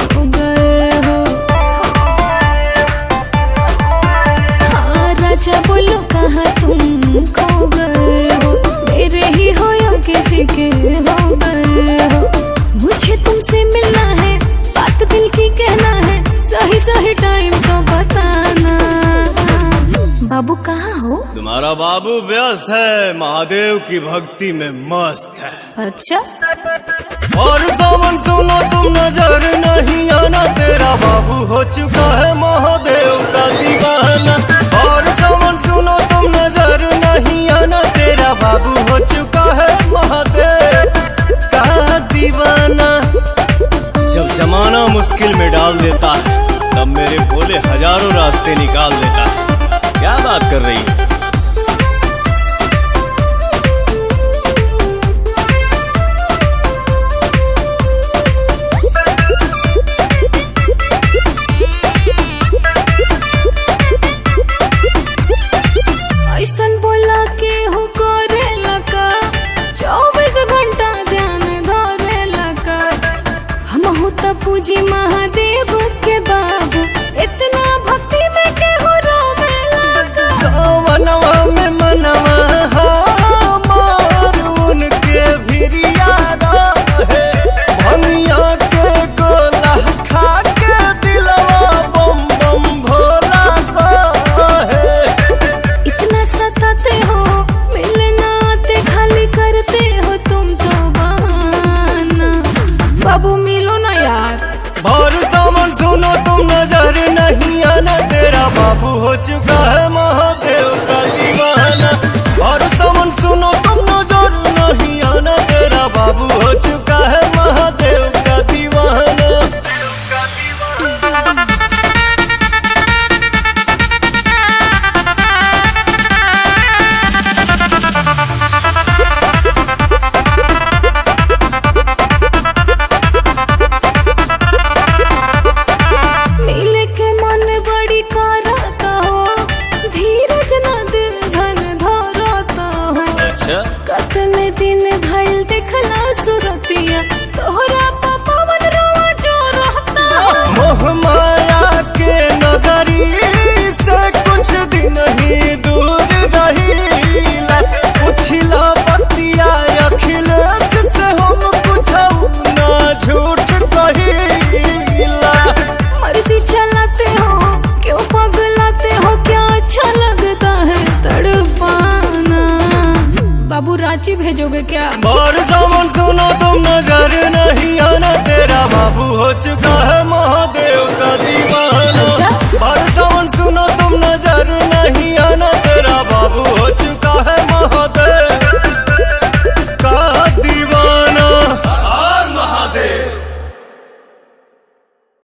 हो गए हो। हाँ राजा बोलो कहाँ तुम खो गए हो, मेरे ही हो या किसी के हो गए हो। मुझे तुमसे मिलना है, बात दिल की कहना है, सही सही टाइम तो बताना। बाबू कहाँ हो? तुम्हारा बाबू व्यस्त है, महादेव की भक्ति में मस्त है। अच्छा। और सावन सुनो तुम नजर नहीं आना, तेरा बाबू हो चुका है महादेव का दीवाना। और सावन सुनो तुम नजर नहीं आना, तेरा बाबू हो चुका है महादेव का दीवाना। जब जमाना मुश्किल में डाल देता है, तब मेरे भोले हजारों रास्ते निकाल देता है। क्या बात कर रही है? ऐसन बोला के हो करेला का, 24 घंटा ध्यान धरेला का। हमहू त पूजी महादेव के बाबू, इतना भक्ति में केहू रोवेला का। सावनवा में मनवा हमार उनके भिरिया रहे, भनिया के गोला खा के दिलवा बम बम भोला कहे। इतना सताते हो, मिलना आते खाली करते हो तुम तो बहाना। बाबू मिलो ना यार। भर सावन सुनो तुम नजर नहीं आना, तेरा बाबू हो चुका है महादेव का दीवाना। भर सावन सुनो तुम नजर नहीं आना, तेरा बाबू हो चुका है महादेव का दीवाना। मिले के मन बड़ी करता हो, धीरज ना दिल धन धरता हो। अच्छा। कतने दिन भइल देखला सुरतिया, तोहरा पवन रोआ जो रहता हो। मोह माया के नगरी से कुछ दिन ही दूर रहीला, पुछला बतिया अखिलेश से हम कुछ ना झूठ कहीला। मर्जी चलाते हो क्यों पगलाते हो, क्या अच्छा लगता है तड़पाना। बाबू रांची भेजोगे क्या? और सावन सुनो तुम नजर नहीं आना, तेरा बाबू हो चुका है महादेव का दीवाना। अच्छा। और सावन सुनो।